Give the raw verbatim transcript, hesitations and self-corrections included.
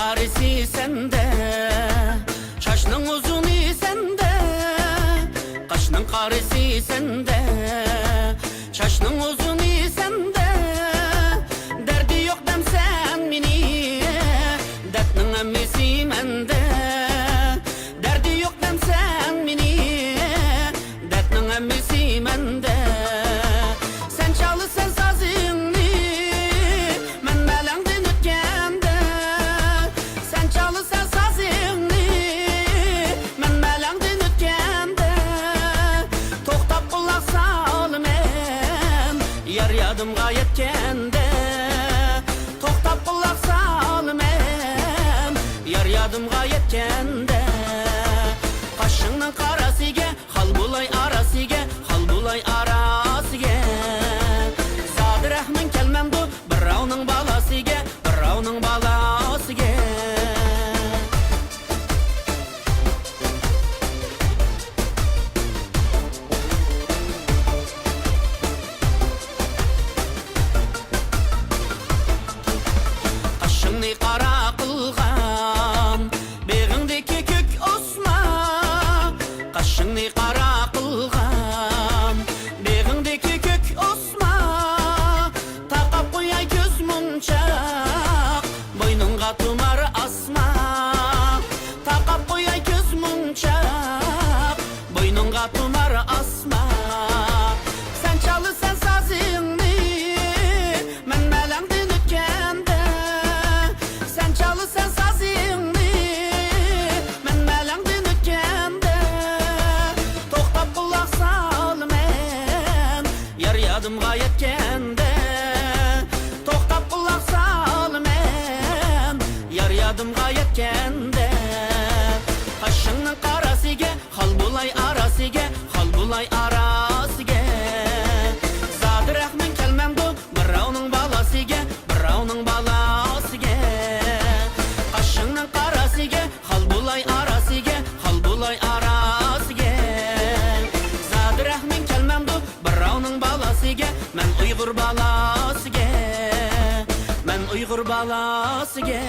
قارىسى سەندە، چاچنىڭ ئۇزۇنى سەندە، قاشنىڭ قارىسى سەندە، چاچنىڭ ئۇزۇنى سەندە. دەردى يوق دەمسەن مېنى، دەردنىڭ ھەممىسى مەندە. دەردى يوق دەمسەن مېنى، دەردنىڭ ھەممىسى مەندە. سەن چالىسەن سازىڭنى، مەن مەلەڭدىن ئۆتكەندە. سەن چالىسەن سازىڭنى، مەن مەلەڭدىن ئۆتكەندە. توختاپ قۇلاق سالىمەن، يار يادىمغا يەتكەندە. توختاپ قۇلاق سالىمەن، يار يادىمغا يەتكەندە. قاشىڭنىڭ قاراسىگە، خال بولاي ئاراسىگە، خال بولاي ئاراسىگە. زادى رەھمىڭ كەلمەمدۇ بىراۋنىڭ بالاسىگە، بىراۋنىڭ بالاسىگە. قاشىڭنى قارا قىلغان بېغىڭدىكى كۆك ئاسما، قاشىڭنى قارا قىلغان بېغىڭدىكى كۆك ئاسما. تاقاپ قوياي كۆز مۇنچاق، بوينۇڭغا تۇمار ئاسما. تاقاپ قوياي كۆز مۇنچاق، بوينۇڭغا تۇمار ئاسما. سەن چالىسەن سازىڭنى، مەن مەلەڭدىن ئۆتكەندە. سەن چالىسەن سازىڭنى، مەن مەلەڭدىن ئۆتكەندە. توختاپ قۇلاق سالىمەن، يار يادىمغا يەتكەندە. توختاپ قۇلاق سالىمەن، يار يادىمغا يەتكەندە. قاشىڭنىڭ قاراسىگە، خال بولاي ئاراسىگە، خال بولاي ئاراسىگە. زادى رەھمىڭ كەلمەمدۇ بىراۋنىڭ بالاسىگە، بىراۋنىڭ بالاسىگە. قاشىڭنىڭ قاراسىگە، خال بولاي ئاراسىگە، خال بولاي ئاراسىگە. زادى رەھمىڭ كەلمەمدۇ بىراۋنىڭ بالاسىگە، مەن ئۇيغۇر بالاسىگە، مەن ئۇيغۇر بالاسىگە.